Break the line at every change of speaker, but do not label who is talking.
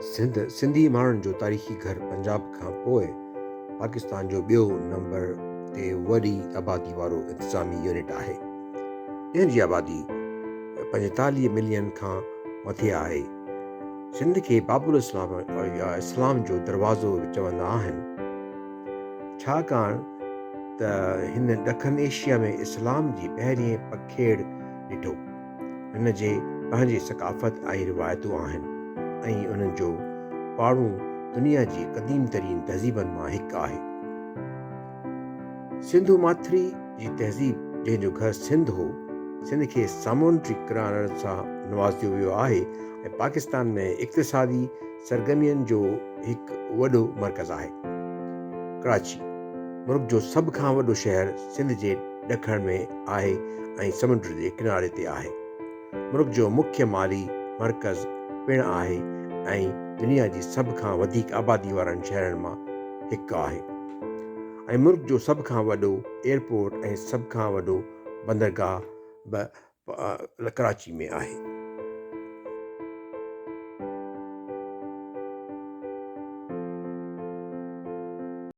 سنڌ سنڌي ماڻهن جو تاريخي گهر پنجاب کان پوء پاڪستان جو ٻيو نمبر تي وڏي آبادي وارو انتظامي يونٽ آهي. جنهن جي آبادي 45 ملين کان مٿي آهي. سنڌ کي باب الاسلام يا اسلام جو دروازو به چوندا آهن. ڇاڪاڻ ته هن ڏکڻ ايشيا ۾ اسلام جي پهرين پکيڙ ڏٺو. هن جي پنهنجي ثقافت ۽ روايتون آهن ۽ انهن جو پاڙون دنيا جي قديم ترين تهذيبن مان هڪ آهي. سنڌو ماٿري جي تهذيب جنهن جو گهر سنڌ هو، سنڌ کي سامونڊي ڪنارن سان نوازيو ويو آهي ۽ پاڪستان ۾ اقتصادي سرگرمين جو هڪ وڏو مرڪز آهي. ڪراچي، ملڪ جو سڀ کان وڏو شهر سنڌ جي ڏکڻ ۾ آهي ۽ سمنڊ جي ڪناري تي آهي. ملڪ جو مکيه مالي مرڪز پڻ آهي ۽ دنيا جي سڀ کان وڌيڪ آبادي وارن شهرن مان هڪ آهي ۽ ملڪ جو سڀ کان وڏو ايئرپورٽ ۽ سڀ کان وڏو بندرگاهه به ڪراچي ۾ آهي.